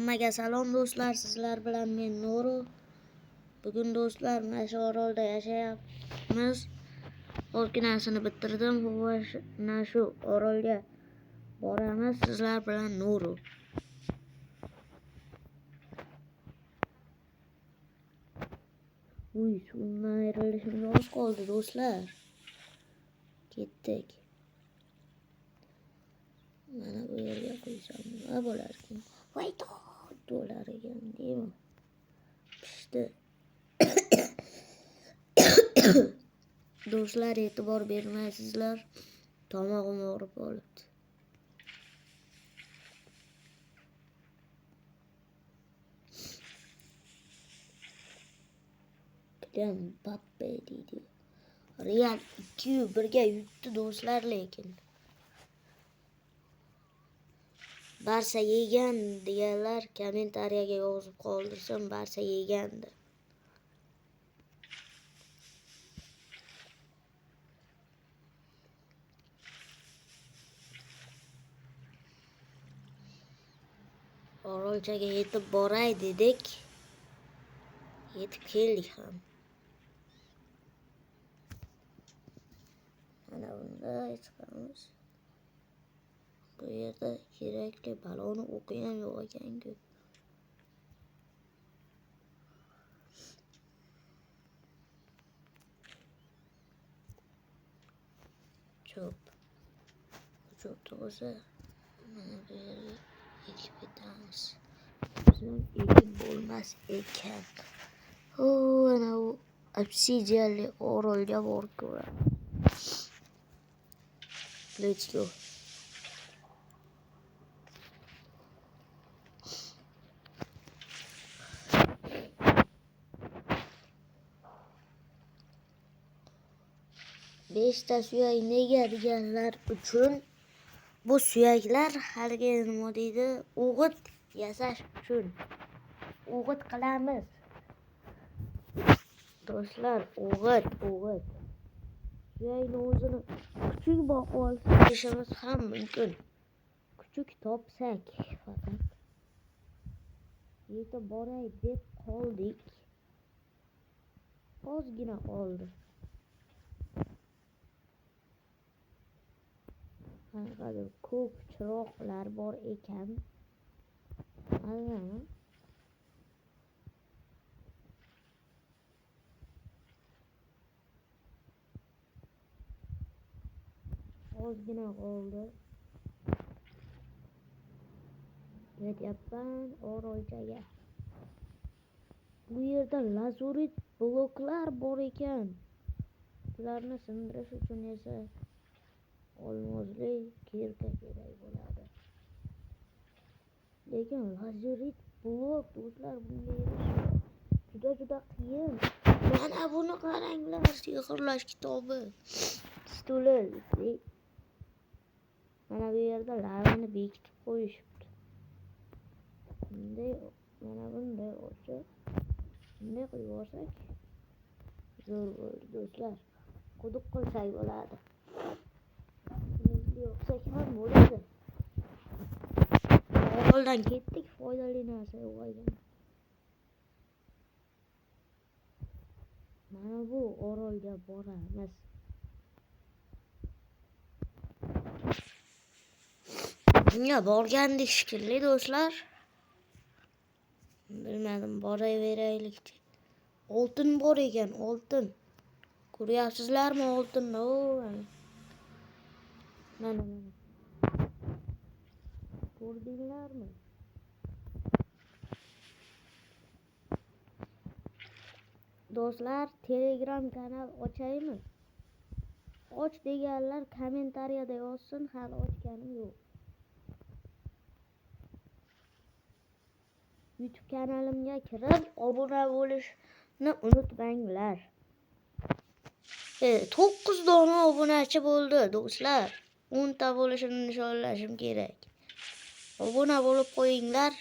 Hammaga salom do'stlar, sizlar bilan men Nuru. Bugun do'stlar mana shu orolda yashayapmiz. Ozginasini bitirdim. Mana shu orolga boramiz sizlar bilan Nuru. Uy, suvdan ayrilishimga oz qoldi do'stlar. Ketdik. Mana bu yerga qo'ysam nima bo'larkan? Voy bo'lar ekan deymi? Pishdi. Do'stlar, e'tibor bermaysizlar. Tomog'im og'rib qolibdi. Kylian Mbappe deydi. Real 2-1ga yutdi do'stlar, lekin. Barsa yegan deganlar kommentariyaga yozib qoldirsin, Barsa yegandi. Orolchaga yetib boray dedik. Yetib keldik ham. Mana bunday chiqamiz. Bu yerda kerakli baloni o'qi ham yo'q ekan-ku. Cho'p. Cho'pni bo'lsa mana bu yerga ekib ketamiz. Bizdan ekib bo'lmas ekan. O, ana u obsidianli orolga borib ko'ramiz. Let's go. Beshta suyak nega deganlar uchun bu suyaklar haligi nima deydi, o'g'it yasash uchun. O'g'it qilamiz. Do'stlar, o'g'it. Suyakni o'zini kuchuk boqib olishimiz ham mumkin. Kuchuk topsak faqat. Yetib boray deb qoldik. Ozgina qoldi. Qanaqadir ko'k chiroqlar bor ekan. Mana. Ozgina qoldi. Ketyapman orolchaga. Bu yerda lazurit bloklar bor ekan. Ularni sindirish uchun esa olmosli kirka kerak bo'ladi. Lekin lazurit blok do'stlar, bunga erishish juda qiyin. Mana buni qaranglar, sehrlash kitobi. Stuli. Mana bu yerda lavani bekitib qo'yishibdi. Bunday, mana bunday ochib, bunday qo'yib yuborsak zo'r bo'ldi do'stlar. Quduq qilsak bo'ladi. Yo'qsak ham bo'ladi. Oroldan ketdik, foydali narsa yo'q ekan. Mana bu orolga boramiz. Bunga borgandik shekilli do'stlar. Bilmadim, boraveraylikchi. Oltin bor ekan, oltin. Ko'ryapsizlarmi oltinni? O, mana. Ko'rdinglarmi? Do'stlar, Telegram kanal ochaymi? Och deganlar kommentariyada yozsin, hali ochganim yo'q. YouTube kanalimga kirib obuna bo'lishni unutmanglar. 9 dona obunachi bo'ldi do'stlar. 10 ta bo'lishini nishonlashim kerak. Obuna bo'lib qo'yinglar.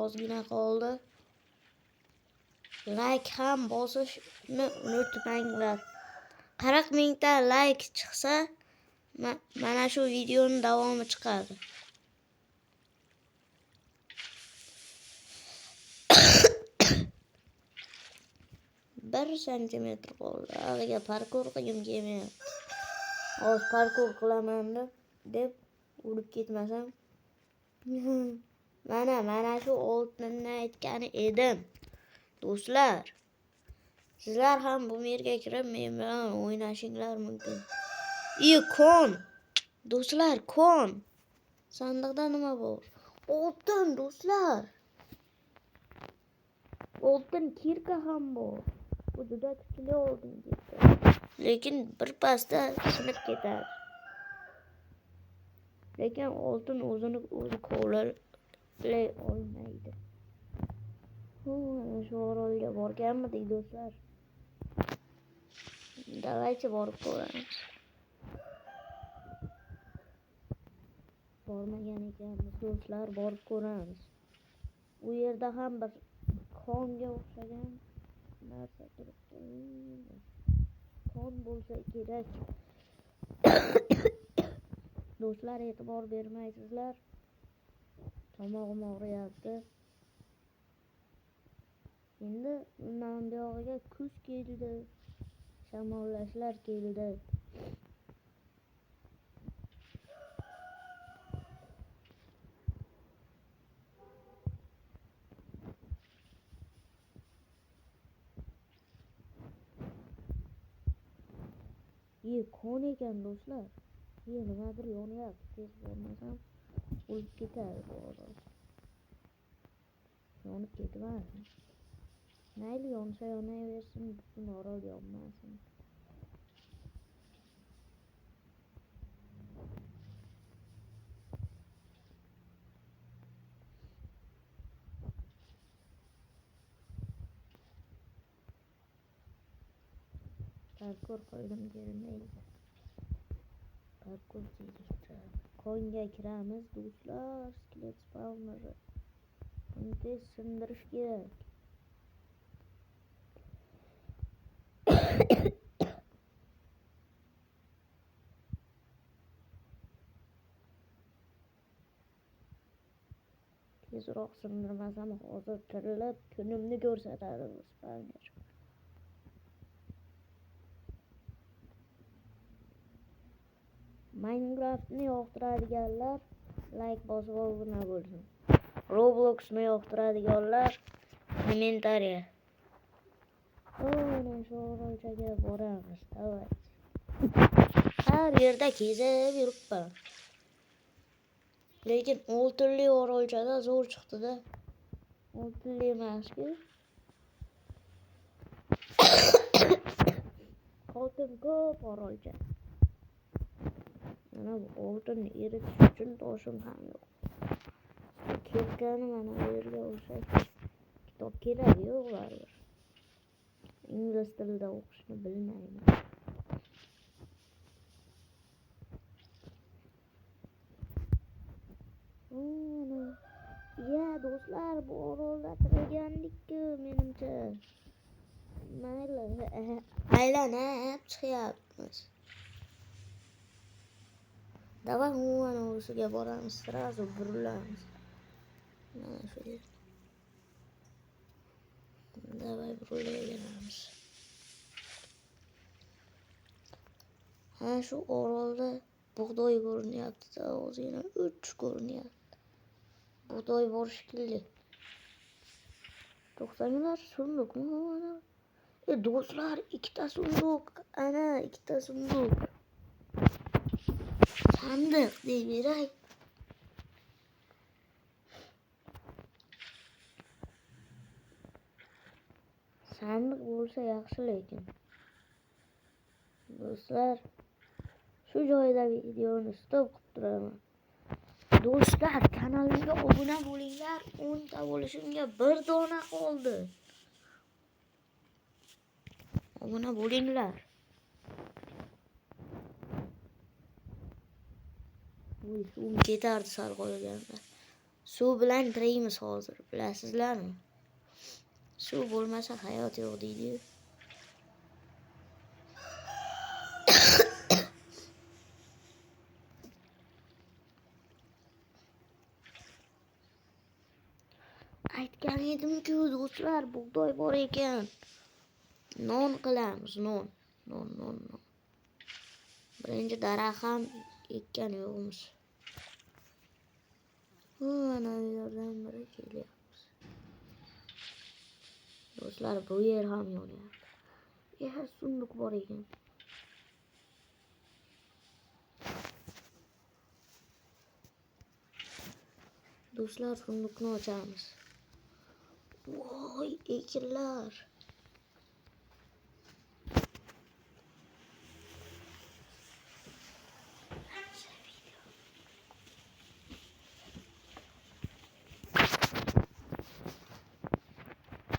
Ozgina qoldi. Like ham bosishni unutmanglar. 40 mingta like chiqsa, mana shu videoning davomi chiqadi. Bir santimetr qoldi. Ag'iga parkur qilgim kelmayapti. Hozir parkur qilaman deb urib ketmasam. Mana shu oltinni aytgan edim. Do'stlar, sizlar ham bu yerga kirib men bilan o'ynashinglar mumkin. Kon. Do'stlar, kon. Sandiqda nima bor? Oltin do'stlar. Oltin kirka ham bor. Bu juda kuchli oltin kirka. Lekin bir pasda sinib ketadi. Lekin oltin o'zini o'zi kovlay olmaydi. Mana shu orolga borganmidik do'stlar? Давайте borib ko'ramiz. Bormagan ekanmiz do'stlar, borib ko'ramiz. U yerda ham bir konga o'xshagan narsa turibdi. Kon bo'lsa kerak. Do'stlar, e'tibor bermaysizlar. Tomog'im og'riyapti. Endi undan buyog'iga kuz keldi. Shamollashlar keldi. Kon ekan do'stlar. Nimadir yonyapti. Tez bormasam o'lib ketadi bu orol. Yonib ketmasin. Mayli, yonsa yonaversin, butun orol yonmasin. Parkur qildim kelmaydi. Parkur zeriktiradi. Konga kiramiz do'stlar, skelet spawneri. Buni tez sindirish kerak. Tezroq sindirmasam hozir tirilib kunimni ko'rsatadi bu spawner. Minecraftni yoqtiradiganlar like bosib obuna bo'lsin. Robloxni yoqtiradiganlar kommentariya. Mana shu orolchaga boramiz. Давайте. Har yerda kezib yuribman. Lekin oltinli orolchada zo'r chiqdi-da. Oltinli emas-ku. Oltin ko'p orolcha. Mana bu oltinni eritish uchun toshim ham yo'q. Ketgani mana bu yerga o'sha kitob keragi yo'q baribir. Ingliz tilida o'qishni bilmayman. Ya do'stlar, bu orolda tirilgandik-ku menimcha. Mayli, aylanib chiqyapmiz. Давай o'siga boramiz, сразу burilamiz. Mana shu yer. Давай burilaveramiz. Ha, shu orolda bug'doy ko'rinyapti-da, ozgina 3 ko'rinyapti. Bug'doy bor shekilli. To'xtanglar, sunduqmi mana? Do'stlar, ikkita sunduq. Ana, ikkita sunduq. Sandiq dey beray. Sandiq bo'lsa yaxshi lekin. Do'stlar, shu joyda videoni stop qilib turaman. Do'stlar, kanalimga obuna bo'linglar. 10 ta bo'lishimga bir dona qoldi. Obuna bo'linglar. Uy, suvim ketardi sal qolganda. Suv bilan tiriymiz hozir, bilasizlarmi? Suv bo'lmasa hayot yo'q deydi-yu. Aytgan edim-ku do'stlar, bug'doy bor ekan. Non qilamiz, non. Non, non, non. Birinchi daraxt ham ekkan yo'qmiz. Mana bu yerdan biri kelyapmiz. Do'stlar, bu yer ham yonyapti. Ya, sunduq bor ekan. Do'stlar, sunduqni ochamiz. Voy, ekinlar.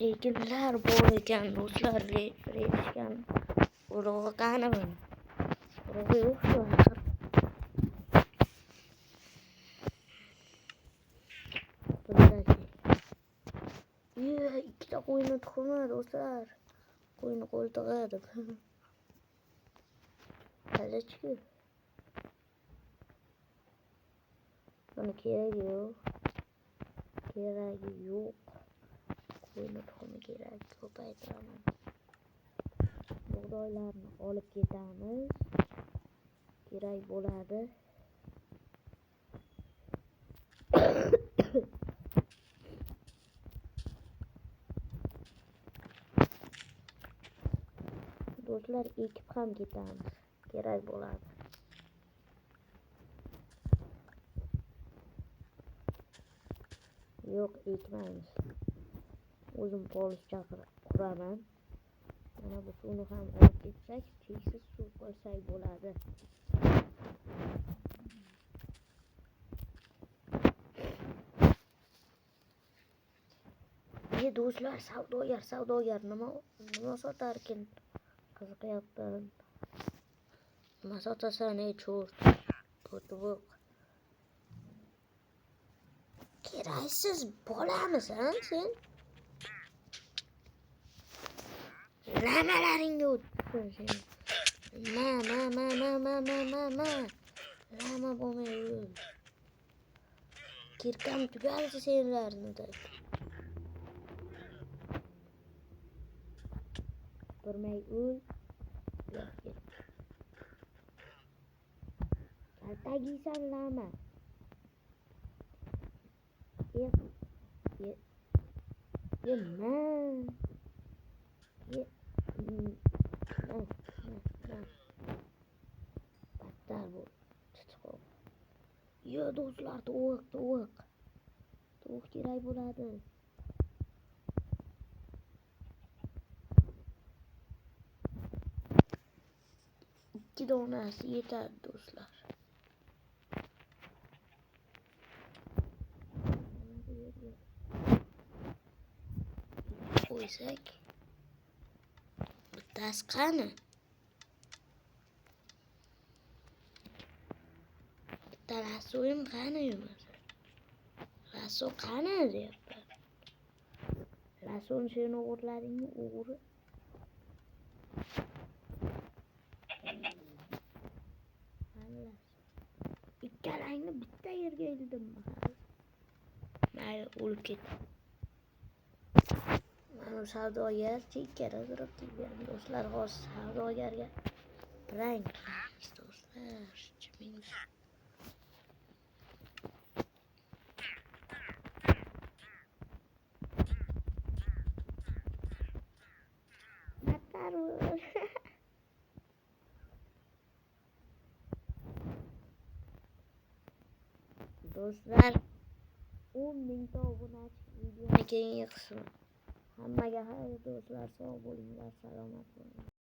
Ekinlar bor ekan do'stlar, rechkan urug'i qani buni? Urug'i yo'q-ku axir. Ikkita qo'yni tuxumi do'stlar. Qo'yni qo'ltig'i deb. Qilichku. Buni keragi yo'q. Keragi yo'q. Qo'yni tuxumi kerak, ko'paytiraman. Bug'doylarni olib ketamiz. Kerak bo'ladi. Do'stlar, ekib ham ketamiz. Kerak bo'ladi. Yo'q, ekmaymiz. O'zim polizcha quraman. Mana bu suvni ham olib ketsak, cheksiz suv qo'ysak bo'ladi. Do'stlar, savdogar nima sotarkin? Qiziqyapman. Nima sotasan, ey cho'rt? To'tivoq. Keraksiz bolamisan sen? Lamalaringga o'tsin sen. Ma ma ma ma ma ma ma ma. Lama bo'lmay o'l. Kirkam tugalsi senlarni deb. Turmay o'l. Kaltak yeysan lama. Ye ye ye ma. Ye ma ma. Battar bu tichqoq. Yo do'stlar, tovuq. Tovuq kerak bo'ladi. Ikki donasi yetadi do'stlar. Mana bu yerga qo'ysak, bittasi qani? Bitta rasoyim qani bo'lmasa? Raso qani deyapman. Rasoni sen o'g'irladingmi, o'g'ri? Ikkalangni bitta yerga ildimmi hali? Mayli, o'lib ket. Mana savdogar chekkada turib kelgan do'stlar, hozir savdogarga prank qilamiz do'stlar. Chiminglar. Battar bo'l. Do'stlar, 10 mingta obunachi videoni keyingi qismi. Hammaga xayr do'stlar, sog' bo'linglar, salomat bo'linglar.